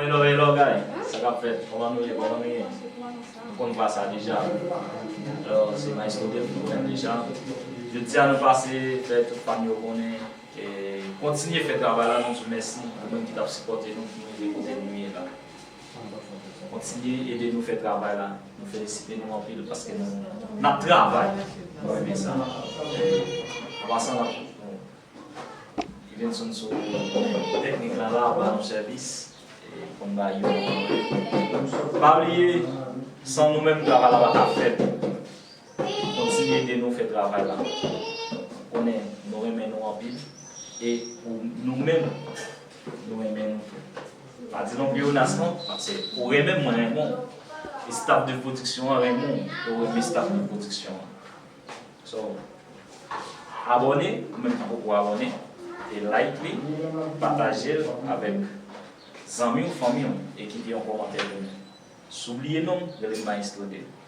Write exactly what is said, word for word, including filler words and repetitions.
Hello, hello, guy. Sa k ap fèt? Kòman nou ye? Kòman nou ye? Nou konn vwa sa deja. Alò, se Maestro Dave, nou konnen l deja. Jodi a, nou pase fè tout fan yo konnen. E, kontinye fè travay la, nou di w mèsi. Nou menm ki t ap sipòte nou, pou nou rive kote nou ye la. Kontinye ede nou fè travay la. Nou felisite nou anpil paske nou, n ap travay. Nou renmen sa. E, an pasan, n ap Stevenson sou teknik la, la, ba nou sèvis. E, konn ba yo. Pa bliye, san nou menm, travay la pa t ap fèt. Kontinye ede nou fè travay la. Konnen nou renmen nou anpil. E pou nou menm, nou renmen nou tou. Pa di non pleonasman, paske ou renmen m, mwen renmen w. E staff de pwodiksyon an renmen w, ou renmen staff de pwodiksyon an. So, abòne, ou menm ki poko abòne, e like li, pataje l avèk zanmi w, fanmi w, e kite yon kòmantè pou nou. Si w bliye non m, rele m Maestro Dave.